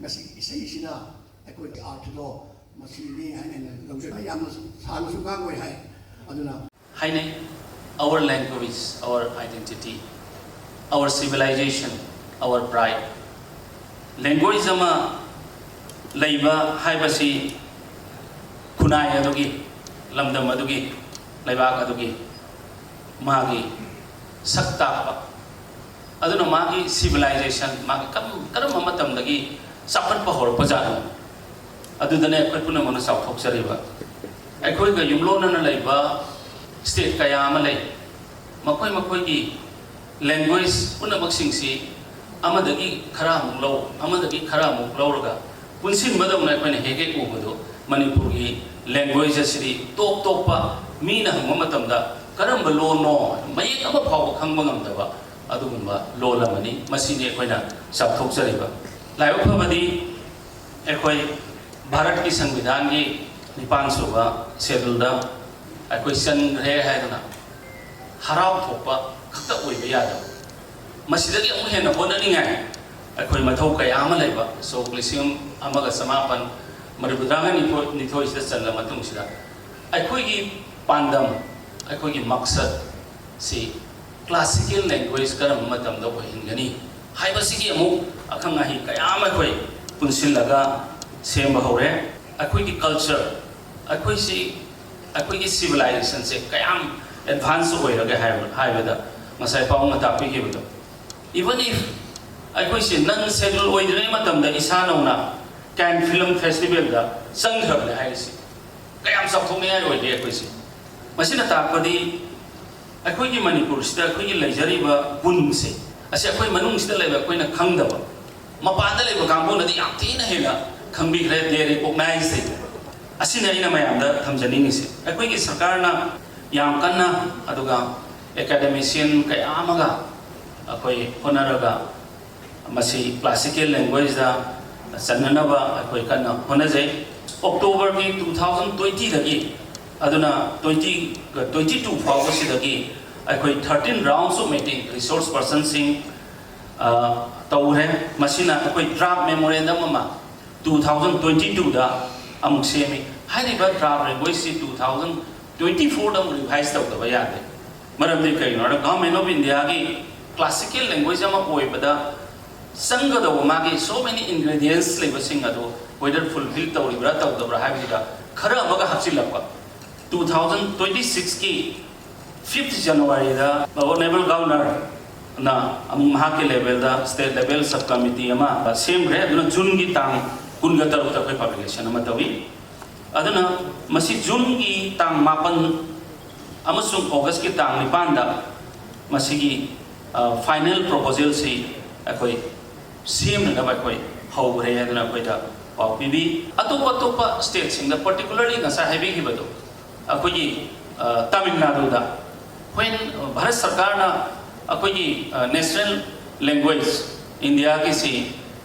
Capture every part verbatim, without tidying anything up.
ꯃꯁꯤ ꯏꯁꯩꯁꯤꯅ ꯑꯩꯈꯣꯏꯒꯤ ꯑꯥꯔꯊꯗꯣ ꯃꯁꯤꯅꯤ ꯍꯥꯏꯅ ꯑꯩꯅ ꯂꯧꯖꯩ꯫ ꯌꯥꯝꯅ ꯁꯥꯡꯅꯁꯨ ꯉꯥꯡꯉꯣꯏ ꯍꯥꯏ꯫ ꯑꯗꯨꯅ ꯍꯥꯏꯅꯩ, our language, our identity, our civilization, our pride. Language ꯑꯃ ꯂꯩꯕ ꯍꯥꯏꯕꯁꯤ ꯈꯨꯟꯅꯥꯏ ꯑꯗꯨꯒꯤ, ꯂꯝꯗꯝ ꯑꯗꯨꯒꯤ, ꯂꯩꯕꯥꯛ ꯑꯗꯨꯒꯤ ꯃꯥꯒꯤ ꯁꯛ ꯇꯥꯛꯄ꯫ ꯑꯗꯨꯅ ꯃꯥꯒꯤ civilization, ꯃꯥꯒꯤ ꯀꯔꯝ-, ꯀꯔꯝꯕ ꯃꯇꯝꯗꯒꯤ ꯆꯥꯎꯈꯠꯄ ꯍꯧꯔꯛꯄꯖꯥꯠꯅꯣ? ꯑꯗꯨꯗꯅꯦ ꯑꯩꯈꯣꯏ ꯄꯨꯝꯅꯃꯛꯅ ꯆꯥꯎꯊꯣꯛꯆꯔꯤꯕ꯫ ꯑꯩꯈꯣꯏꯒ ꯌꯨꯝꯂꯣꯟꯅꯅ ꯂꯩꯕ state ꯀꯌꯥ ꯑꯃ ꯂꯩ꯫ ꯃꯈꯣꯏ ꯃꯈꯣꯏꯒꯤ language ꯄꯨꯝꯅꯃꯛꯁꯤꯡꯁꯤ ꯑꯃꯗꯒꯤ ꯈꯔ ꯑꯃꯨꯛ ꯂꯧ, ꯑꯃꯗꯒꯤ ꯈꯔ ꯑꯃꯨꯛ ꯂꯧꯔꯒ ꯄꯨꯟꯁꯤꯟꯕꯗꯧꯅ ꯑꯩꯈꯣꯏꯅ ꯍꯦꯛ ꯍꯦꯛ ꯎꯕꯗꯣ, ꯃꯅꯤꯄꯨꯔꯒꯤ language ꯑꯁꯤꯗꯤ ꯇꯣꯞ ꯇꯣꯞꯄ ꯃꯤꯅ ꯍꯪꯕ ꯃꯇꯝꯗ ꯀꯔꯝꯕ ꯂꯣꯟꯅꯣ ꯃꯌꯦꯛ ꯑꯃ ꯐꯥꯎꯕ ꯈꯪꯕ ꯉꯝꯗꯕ ꯑꯗꯨꯒꯨꯝꯕ ꯂꯣꯜ ꯑꯃꯅꯤ꯫ ꯃꯁꯤꯅꯤ ꯑꯩꯈꯣꯏꯅ ꯆꯥꯎꯊꯣꯛꯆꯔꯤꯕ꯫ ꯂꯥꯏꯕꯛ ꯐꯕꯗꯤ ꯑꯩꯈꯣꯏ ꯚꯥꯔꯠꯀꯤ ꯁꯪꯕꯤꯙꯥꯟꯒꯤ ꯅꯤꯄꯥꯟ ꯁꯨꯕ scheduleꯗ ꯑꯩꯈꯣꯏ ꯆꯟꯈ꯭ꯔꯦ ꯍꯥꯏꯗꯅ ꯍꯔꯥꯎ ꯊꯣꯛꯄ ꯈꯛꯇ ꯑꯣꯏꯕ ꯌꯥꯗꯕ, ꯃꯁꯤꯗꯒꯤ ꯑꯃꯨꯛ ꯍꯦꯟꯅ ꯍꯣꯠꯅꯅꯤꯡꯉꯥꯏ ꯑꯩꯈꯣꯏ ꯃꯊꯧ ꯀꯌꯥ ꯑꯃ ꯂꯩꯕ꯫ ꯁꯣꯛ ꯂꯤꯁꯤꯡ ꯑꯃꯒ ꯆꯃꯥꯄꯟ ꯃꯔꯤꯐꯨꯇꯔꯥꯒ ꯅꯤꯊꯣꯏ, ꯅꯤꯊꯣꯏꯁꯤꯗ ꯆꯜꯂ ꯃꯇꯨꯡꯁꯤꯗ ꯑꯩꯈꯣꯏꯒꯤ ꯄꯥꯟꯗꯝ, ꯑꯩꯈꯣꯏꯒꯤ ꯃꯛꯁꯠ ꯁꯤ classical language ꯀꯔꯝꯕ ꯃꯇꯝꯗ ꯑꯣꯏꯍꯟꯒꯅꯤ ꯍꯥꯏꯕꯁꯤꯒꯤ ꯑꯃꯨꯛ ꯑꯈꯪ ꯑꯍꯩ ꯀꯌꯥ ꯑꯃ ꯑꯩꯈꯣꯏ ꯄꯨꯟꯁꯤꯜꯂꯒ ꯁꯦꯝꯕ ꯍꯧꯔꯦ꯫ ꯑꯩꯈꯣꯏꯒꯤ culture, ꯑꯩꯈꯣꯏꯁꯤ, ꯑꯩꯈꯣꯏꯒꯤ civilizationꯁꯦ ꯀꯌꯥꯝ advance ꯑꯣꯏꯔꯒꯦ ꯍꯥꯏꯕ, ꯍꯥꯏꯕꯗ ꯉꯁꯥꯏ ꯄꯥꯕꯨꯡꯅ ꯇꯥꯛꯄꯤꯈꯤꯕꯗꯣ, even if ꯑꯩꯈꯣꯏꯁꯤ non schedule ꯑꯣꯏꯗ꯭ꯔꯤꯉꯩ ꯃꯇꯝꯗ ꯏꯁꯥ ꯅꯧꯅ Cannes Film Festivalꯗ ꯆꯪꯈ꯭ꯔꯕꯅꯦ ꯍꯥꯏꯔꯤꯁꯤ꯫ ꯀꯌꯥꯝ ꯆꯥꯎꯊꯣꯛꯅꯤꯡꯉꯥꯏ ꯑꯣꯏꯒꯦ ꯑꯩꯈꯣꯏꯁꯦ? ꯃꯁꯤꯅ ꯇꯥꯛꯄꯗꯤ ꯑꯩꯈꯣꯏꯒꯤ ꯃꯅꯤꯄꯨꯔꯁꯤꯗ ꯑꯩꯈꯣꯏꯒꯤ ꯂꯩꯖꯔꯤꯕ ꯒꯨꯟꯁꯦ, ꯑꯁꯤ ꯑꯩꯈꯣꯏ ꯃꯅꯨꯡꯁꯤꯗ ꯂꯩꯕ ꯑꯩꯈꯣꯏꯅ ꯈꯪꯗꯕ, ꯃꯄꯥꯟꯗ ꯂꯩꯕ ꯀꯥꯡꯕꯨꯅꯗꯤ ꯌꯥꯝ ꯊꯤꯅ ꯍꯦꯟꯅ ꯈꯪꯕꯤꯈ꯭ꯔꯦ, they recognize it꯫ ꯑꯁꯤꯅꯤ ꯑꯩꯅ ꯃꯌꯥꯝꯗ ꯊꯝꯖꯅꯤꯡꯉꯤꯁꯦ꯫ ꯑꯩꯈꯣꯏꯒꯤ ꯁꯔꯀꯥꯔꯅ ꯌꯥꯝ ꯀꯟꯅ, ꯑꯗꯨꯒ academician ꯀꯌꯥ ꯑꯃꯒ ꯑꯩꯈꯣꯏ ꯍꯣꯠꯅꯔꯒ ꯃꯁꯤ classical languageꯗ ꯆꯟꯅꯅꯕ ꯑꯩꯈꯣꯏ ꯀꯟꯅ ꯍꯣꯠꯅꯖꯩ꯫ Octoberꯒꯤ two thousand twentyꯗꯒꯤ, ꯑꯗꯨꯅ twenty, twenty-two ꯐꯥꯎꯕꯁꯤꯗꯒꯤ ꯑꯩꯈꯣꯏ thirteen rounds of meeting, resource personꯁꯤꯡ, ꯑ, ꯇꯧꯈ꯭ꯔꯦ꯫ ꯃꯁꯤꯅ ꯑꯩꯈꯣꯏ draft memorandum ꯑꯃ two thousand twenty two ꯗ ꯑꯃꯨꯛ ꯁꯦꯝꯃꯤ꯫ ꯍꯥꯏꯔꯤꯕ draft language ꯁꯤ two thousand twenty four ꯗ ꯑꯃꯨꯛ revise ꯇꯧꯗꯕ ꯌꯥꯗꯦ꯫ ꯃꯔꯝꯗꯤ ꯀꯩꯒꯤꯅꯣ ꯍꯥꯏꯔꯒ Government of India ꯒꯤ classical language ꯑꯃ ꯑꯣꯏꯕꯗ ꯆꯪꯒꯗꯧꯕ ꯃꯥꯒꯤ so many ingredients ꯂꯩꯕꯁꯤꯡ ꯑꯗꯨ whether fulfill ꯇꯧꯔꯤꯕ꯭ꯔꯥ ꯇꯧꯗꯕ꯭ꯔꯥ ꯍꯥꯏꯕꯁꯤꯗ ꯈꯔ ꯑꯃꯒ ꯍꯥꯞꯆꯤꯜꯂꯛꯄ꯫ Two thousand twenty six ꯀꯤ fifth January ꯗ Honorable Governor ꯅ ꯑꯃꯨꯛ ꯃꯍꯥꯛꯀꯤ level ꯗ state level sub committee ꯑꯃ ꯁꯦꯝꯈ꯭ꯔꯦ꯫ ꯑꯗꯨꯅ June ꯒꯤ ꯇꯥꯡ ꯀꯨꯟꯒ ꯇꯔꯨꯛꯇ ꯑꯩꯈꯣꯏ publication ꯑꯃ ꯇꯧꯏ꯫ ꯑꯗꯨꯅ ꯃꯁꯤ June ꯒꯤ ꯇꯥꯡ ꯃꯥꯄꯟ ꯑꯃꯁꯨꯡ August ꯀꯤ ꯇꯥꯡ ꯅꯤꯄꯥꯟꯗ ꯃꯁꯤꯒꯤ, ꯑ, final proposal ꯁꯤ ꯑꯩꯈꯣꯏ ꯁꯦꯝꯅꯅꯕ ꯑꯩꯈꯣꯏ ꯍꯧꯈ꯭ꯔꯦ ꯍꯥꯏꯗꯅ ꯑꯩꯈꯣꯏꯗ ꯄꯥꯎ ꯄꯤꯕꯤ꯫ ꯑꯇꯣꯞ ꯑꯇꯣꯞꯄ state ꯁꯤꯡꯗ, particularly ꯉꯁꯥꯏ ꯍꯥꯏꯕꯤꯈꯤꯕꯗꯣ, ꯑꯩꯈꯣꯏꯒꯤ, ꯑ, ꯇꯥꯃꯤꯜ ꯅꯥꯗꯨꯗ when ꯚꯥꯔꯠ ꯁꯔꯀꯥꯔꯅ ꯑꯩꯈꯣꯏꯒꯤ, ꯑ, national language India ꯒꯤꯁꯤ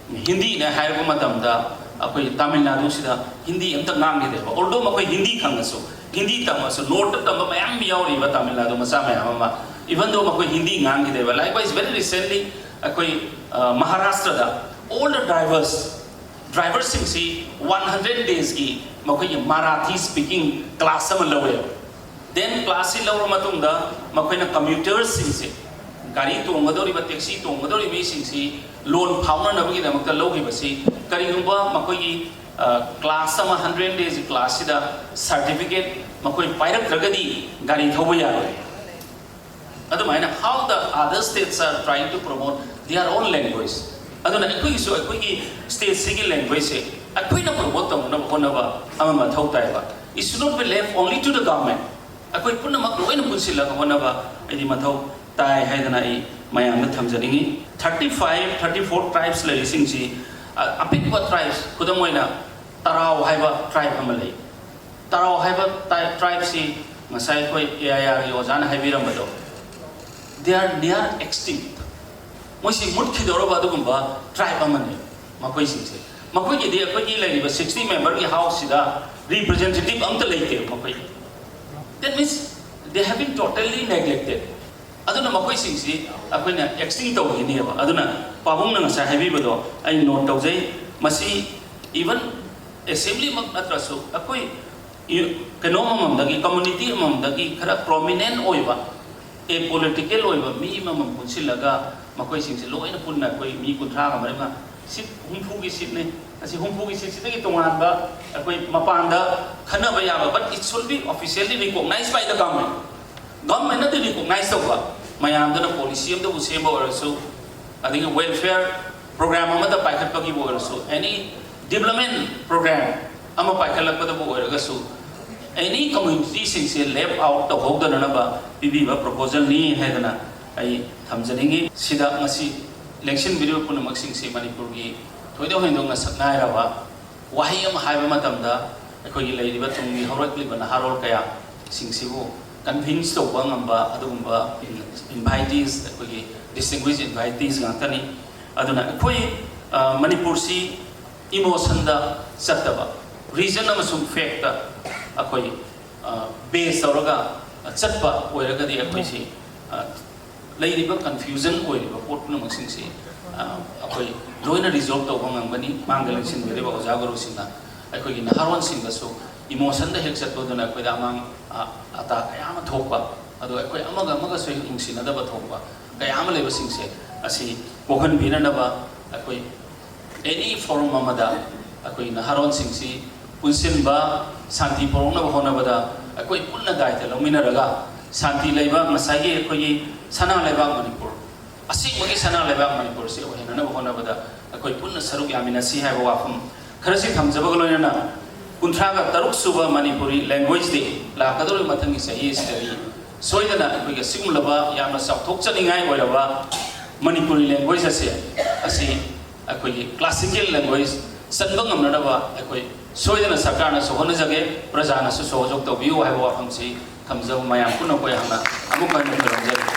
ꯍꯤꯟꯗꯤꯅꯦ ꯍꯥꯏꯔꯛꯄ ꯃꯇꯝꯗ ꯑꯩꯈꯣꯏ ꯇꯥꯃꯤꯜ ꯅꯥꯗꯨꯁꯤꯗ ꯍꯤꯟꯗꯤ ꯑꯝꯇ ꯉꯥꯡꯈꯤꯗꯦꯕ꯫ Although ꯃꯈꯣꯏ ꯍꯤꯟꯗꯤ ꯈꯪꯉꯁꯨ, ꯍꯤꯟꯗꯤ ꯇꯝꯃꯁꯨ, North ꯇ ꯇꯝꯕ ꯃꯌꯥꯝ ꯌꯥꯎꯔꯤꯕ ꯇꯥꯃꯤꯜ ꯅꯥꯗꯨ ꯃꯆꯥ ꯃꯌꯥꯝ ꯑꯃ, even though ꯃꯈꯣꯏ ꯍꯤꯟꯗꯤ ꯉꯥꯡꯈꯤꯗꯦꯕ꯫ Likewise, very recently ꯑꯩꯈꯣꯏ, ꯑ, ꯃꯍꯥꯔꯥꯁꯇ꯭ꯔꯗ all the drivers, driver ꯁꯤꯡꯁꯤ one hundred days ꯀꯤ ꯃꯈꯣꯏꯒꯤ Marathi speaking class ꯑꯃ ꯂꯧꯋꯦꯕ꯫ Then class ꯁꯤ ꯂꯧꯔ ꯃꯇꯨꯡꯗ ꯃꯈꯣꯏꯅ commuter ꯁꯤꯡꯁꯦ, ꯒꯥꯔꯤ ꯇꯣꯡꯒꯗꯧꯔꯤꯕ, taxi ꯇꯣꯡꯒꯗꯧꯔꯤꯕ ꯃꯤꯁꯤꯡꯁꯤ ꯂꯣꯟ ꯐꯥꯎꯅꯅꯕꯒꯤꯗꯃꯛꯇ ꯂꯧꯈꯤꯕꯁꯤ, ꯀꯔꯤꯒꯨꯝꯕ ꯃꯈꯣꯏꯒꯤ, ꯑ, class ꯑꯃ hundred days class ꯁꯤꯗ certificate ꯃꯈꯣꯏ ꯄꯥꯏꯔꯛꯇ꯭ꯔꯒꯗꯤ ꯒꯥꯔꯤ ꯊꯧꯕ ꯌꯥꯔꯣꯏ꯫ ꯑꯗꯨꯃꯥꯏꯅ how the other states are trying to promote their own language, ꯑꯗꯨꯅ ꯑꯩꯈꯣꯏꯒꯤꯁꯨ ꯑꯩꯈꯣꯏꯒꯤ state ꯁꯤꯒꯤ language ꯁꯦ ꯑꯩꯈꯣꯏꯅ promote ꯇꯧꯅꯅꯕ ꯍꯣꯠꯅꯕ ꯑꯃ ꯃꯊꯧ ꯇꯥꯏꯕ꯫ It should not be left only to the government. ꯑꯩꯈꯣꯏ ꯄꯨꯝꯅꯃꯛ ꯂꯣꯏꯅ ꯄꯨꯟꯁꯤꯜꯂꯒ ꯍꯣꯠꯅꯕ ꯑꯩꯗꯤ ꯃꯊꯧ ꯇꯥꯏ ꯍꯥꯏꯗꯅ ꯑꯩ ꯃꯌꯥꯝꯗ ꯊꯝꯖꯅꯤꯡꯉꯤ꯫ Thirty five, thirty four tribes ꯂꯩꯔꯤꯁꯤꯡꯁꯤ, ꯑ, ꯑꯄꯤꯛꯄ tribes, ꯈꯨꯗꯝ ꯑꯣꯏꯅ ꯇꯔꯥꯎ ꯍꯥꯏꯕ tribe ꯑꯃ ꯂꯩ꯫ ꯇꯔꯥꯎ ꯍꯥꯏꯕ ꯇꯥꯏ-, tribe ꯁꯤ ꯉꯁꯥꯏ ꯑꯩꯈꯣꯏ A I R ꯒꯤ ꯑꯣꯖꯥꯅ ꯍꯥꯏꯕꯤꯔꯝꯕꯗꯣ, they are near extinct. ꯃꯣꯏꯁꯤ ꯃꯨꯠꯈꯤꯗꯧꯔꯕ ꯑꯗꯨꯒꯨꯝꯕ tribe ꯑꯃꯅꯤ ꯃꯈꯣꯏꯁꯤꯡꯁꯦ꯫ ꯃꯈꯣꯏꯒꯤꯗꯤ ꯑꯩꯈꯣꯏꯒꯤ ꯂꯩꯔꯤꯕ sixty member ꯒꯤ house ꯁꯤꯗ representative ꯑꯝꯇ ꯂꯩꯇꯦ ꯃꯈꯣꯏ꯫ That means they have been totally neglected. ꯑꯗꯨꯅ ꯃꯈꯣꯏꯁꯤꯡꯁꯤ ꯑꯩꯈꯣꯏꯅ ꯑꯦꯛꯁꯇꯤꯡ ꯇꯧꯈꯤꯅꯦꯕ꯫ ꯑꯗꯨꯅ ꯄꯥꯕꯨꯡꯅ ꯉꯁꯥꯏ ꯍꯥꯏꯕꯤꯕꯗꯣ ꯑꯩ ꯅꯣꯠ ꯇꯧꯖꯩ꯫ ꯃꯁꯤ ꯏꯚꯟ ꯑꯦꯁꯦꯝꯕ꯭ꯂꯤꯃꯛ ꯅꯠꯇ꯭ꯔꯁꯨ ꯑꯩꯈꯣꯏ ꯀꯩꯅꯣ ꯑꯃꯃꯝꯗꯒꯤ, ꯀꯝꯃꯨꯅꯤꯇꯤ ꯑꯃꯃꯝꯗꯒꯤ ꯈꯔ ꯄ꯭ꯔꯣꯃꯤꯅꯦꯟ ꯑꯣꯏꯕ, ꯑꯦ ꯄꯣꯂꯤꯇꯤꯀꯦꯜ ꯑꯣꯏꯕ ꯃꯤ ꯑꯃꯃꯝ ꯄꯨꯟꯁꯤꯜꯂꯒ ꯃꯈꯣꯏꯁꯤꯡꯁꯦ ꯂꯣꯏꯅ ꯄꯨꯟꯅ ꯑꯩꯈꯣꯏ ꯃꯤ ꯀꯨꯟꯊ꯭ꯔꯥꯒ ꯃꯔꯤꯃꯉꯥ, ꯁꯤꯠ ꯍꯨꯝꯐꯨꯒꯤ ꯁꯤꯠꯅꯤ꯫ ꯑꯁꯤ ꯍꯨꯝꯐꯨꯒꯤ ꯁꯤꯠꯁꯤꯗꯒꯤ ꯇꯣꯉꯥꯟꯕ ꯑꯩꯈꯣꯏ ꯃꯄꯥꯟꯗ ꯈꯟꯅꯕ ꯌꯥꯕ, but it should be officially recognized by the government꯫ ꯒꯚꯔꯟꯃꯦꯟꯅꯗꯤ ꯔꯤꯀꯣꯛꯅꯥꯏꯖ ꯇꯧꯕ, ꯃꯌꯥꯝꯗꯨꯅ ꯄꯣꯂꯤꯁꯤ ꯑꯃꯗꯕꯨ ꯁꯦꯝꯕ ꯑꯣꯏꯔꯁꯨ, ꯑꯗꯒꯤ ꯋꯦꯜꯐꯤꯌꯔ ꯄ꯭ꯔꯣꯒ꯭ꯔꯥꯝ ꯑꯃꯗ ꯄꯥꯏꯈꯠꯄꯒꯤꯕꯨ ꯑꯣꯏꯔꯁꯨ, ꯑꯦꯅꯤ ꯗꯤꯕ꯭ꯂꯞꯃꯦꯟ ꯄ꯭ꯔꯣꯒ꯭ꯔꯥꯝ ꯑꯃ ꯄꯥꯏꯈꯠꯂꯛꯄꯗꯕꯨ ꯑꯣꯏꯔꯒꯁꯨ, ꯑꯦꯅꯤ ꯀꯝꯃ꯭ꯌꯨꯅꯤꯇꯤꯁꯤꯡꯁꯦ ꯂꯦꯞ ꯑꯥꯎꯠ ꯇꯧꯍꯧꯗꯅꯅꯕ ꯄꯤꯕꯤꯕ ꯄ꯭ꯔꯣꯄꯣꯖꯦꯜꯅꯤ ꯍꯥꯏꯗꯅ ꯑꯩ ꯊꯝꯖꯅꯤꯡꯉꯤ꯫ ꯁꯤꯗ ꯉꯁꯤ ꯂꯦꯡꯁꯤꯟꯕꯤꯔꯤꯕ ꯄꯨꯝꯅꯃꯛꯁꯤꯡꯁꯤ ꯃꯅꯤꯄꯨꯔꯒꯤ ꯊꯣꯏꯗꯣꯛ ꯍꯦꯟꯗꯣꯛꯅ ꯁꯛ ꯅꯥꯏꯔꯕ ꯋꯥꯍꯩ ꯑꯃ ꯍꯥꯏꯕ ꯃꯇꯝꯗ ꯑꯩꯈꯣꯏꯒꯤ ꯂꯩꯔꯤꯕ ꯇꯨꯡꯒꯤ ꯍꯧꯔꯛꯂꯤꯕ ꯅꯍꯥꯔꯣꯜ ꯀꯌꯥꯁꯤꯡꯁꯤꯕꯨ ꯀꯟꯚꯤꯟꯁ ꯇꯧꯕ ꯉꯝꯕ ꯑꯗꯨꯒꯨꯝꯕ ꯏꯟꯚꯥꯏꯇꯤꯁ, ꯑꯩꯈꯣꯏꯒꯤ ꯗꯤꯁꯇꯤꯡꯒ꯭ꯋꯤꯁ ꯏꯟꯚꯥꯏꯇꯤꯁ ꯉꯥꯛꯇꯅꯤ꯫ ꯑꯗꯨꯅ ꯑꯩꯈꯣꯏ, ꯑ, ꯃꯅꯤꯄꯨꯔꯁꯤ ꯏꯃꯣꯁꯟꯗ ꯆꯠꯇꯕ, ꯔꯤꯖꯟ ꯑꯃꯁꯨꯡ ꯐꯦꯛꯇ ꯑꯩꯈꯣꯏ, ꯑ, ꯕꯦꯖ ꯇꯧꯔꯒ ꯆꯠꯄ ꯑꯣꯏꯔꯒꯗꯤ ꯑꯩꯈꯣꯏꯁꯤ, ꯑ, ꯂꯩꯔꯤꯕ ꯀꯟꯐ꯭ꯌꯨꯖꯟ ꯑꯣꯏꯔꯤꯕ ꯄꯣꯠ ꯄꯨꯝꯅꯃꯛꯁꯤꯡꯁꯤ, ꯑ, ꯑꯩꯈꯣꯏ ꯂꯣꯏꯅ ꯔꯤꯖꯣꯜꯕ ꯇꯧꯕ ꯉꯝꯒꯅꯤ꯫ ꯃꯥꯡꯗ ꯂꯦꯡꯁꯤꯟꯕꯤꯔꯤꯕ ꯑꯣꯖꯥ ꯒꯨꯔꯨꯁꯤꯡꯅ ꯑꯩꯈꯣꯏꯒꯤ ꯅꯍꯥꯔꯣꯟꯁꯤꯡꯗꯁꯨ ꯏꯃꯣꯁꯟꯗ ꯍꯦꯛ ꯆꯠꯄꯗꯨꯅ ꯑꯩꯈꯣꯏꯗ ꯑꯃꯥꯡ, ꯑ, ꯑꯇꯥ ꯀꯌꯥ ꯑꯃ ꯊꯣꯛꯄ, ꯑꯗꯣ ꯑꯩꯈꯣꯏ ꯑꯃꯒ ꯑꯃꯒꯁꯨ ꯍꯦꯛ ꯅꯨꯡꯁꯤꯅꯗꯕ ꯊꯣꯛꯄ ꯀꯌꯥ ꯑꯃ ꯂꯩꯕꯁꯤꯡꯁꯦ ꯑꯁꯤ ꯀꯣꯛꯍꯟꯕꯤꯅꯅꯕ ꯑꯩꯈꯣꯏ ꯑꯦꯅꯤ ꯐꯣꯔꯝ ꯑꯃꯗ ꯑꯩꯈꯣꯏ ꯅꯍꯥꯔꯣꯟꯁꯤꯡꯁꯤ ꯄꯨꯟꯁꯤꯟꯕ, ꯁꯥꯟꯇꯤ ꯄꯨꯔꯛꯅꯕ ꯍꯣꯠꯅꯕꯗ ꯑꯩꯈꯣꯏ ꯄꯨꯟꯅ ꯗꯥꯏꯇ ꯂꯧꯃꯤꯟꯅꯔꯒ ꯁꯥꯟꯇꯤ ꯂꯩꯕ ꯉꯁꯥꯏꯒꯤ ꯑꯩꯈꯣꯏꯒꯤ ꯁꯅꯥ ꯂꯩꯕꯥꯛ ꯃꯅꯤꯄꯨꯔ, ꯑꯁꯦꯡꯕꯒꯤ ꯁꯅꯥ ꯂꯩꯕꯥꯛ ꯃꯅꯤꯄꯨꯔꯁꯤ ꯑꯣꯏꯍꯟꯅꯅꯕ ꯍꯣꯠꯅꯕꯗ ꯑꯩꯈꯣꯏ ꯄꯨꯟꯅ ꯁꯔꯨꯛ ꯌꯥꯃꯤꯟꯅꯁꯤ ꯍꯥꯏꯕ ꯋꯥꯐꯝ ꯈꯔꯁꯤ ꯊꯝꯖꯕꯒ ꯂꯣꯏꯅꯅ, ꯀꯨꯟꯊ꯭ꯔꯥꯒ ꯇꯔꯨꯛ ꯁꯨꯕ ꯃꯅꯤꯄꯨꯔꯤ ꯂꯦꯡꯒ꯭ꯋꯦꯖ ꯗꯦ ꯂꯥꯛꯀꯗꯧꯔꯤꯕ ꯃꯊꯪꯒꯤ ꯆꯍꯤ ꯑꯁꯤꯗꯗꯤ ꯁꯣꯏꯗꯅ ꯑꯩꯈꯣꯏꯒꯤ ꯑꯁꯤꯒꯨꯝꯂꯕ ꯌꯥꯝꯅ ꯆꯥꯎꯊꯣꯛꯆꯅꯤꯡꯉꯥꯏ ꯑꯣꯏꯔꯕ ꯃꯅꯤꯄꯨꯔꯤ ꯂꯦꯡꯒ꯭ꯋꯦꯖ ꯑꯁꯦ, ꯑꯁꯤ ꯑꯩꯈꯣꯏꯒꯤ ꯀ꯭ꯂꯥꯁꯤꯀꯦꯜ ꯂꯦꯡꯒ꯭ꯋꯦꯖ ꯆꯟꯕ ꯉꯝꯅꯅꯕ ꯑꯩꯈꯣꯏ ꯁꯣꯏꯗꯅ ꯁꯔꯀꯥꯔꯅꯁꯨ ꯍꯣꯠꯅꯖꯒꯦ, ꯄ꯭ꯔꯖꯥꯅꯁꯨ ꯁꯍꯣꯖꯣꯛ ꯇꯧꯕꯤꯌꯨ ꯍꯥꯏꯕ ꯋꯥꯐꯝꯁꯤ ꯊꯝꯖꯕ ꯃꯌꯥꯝ ꯄꯨꯝꯅꯃꯛꯄꯨ ꯑꯩꯍꯥꯛꯅ ꯑꯃꯨꯛ ꯍꯟꯅ ꯈꯨꯔꯨꯝꯖꯔꯤ꯫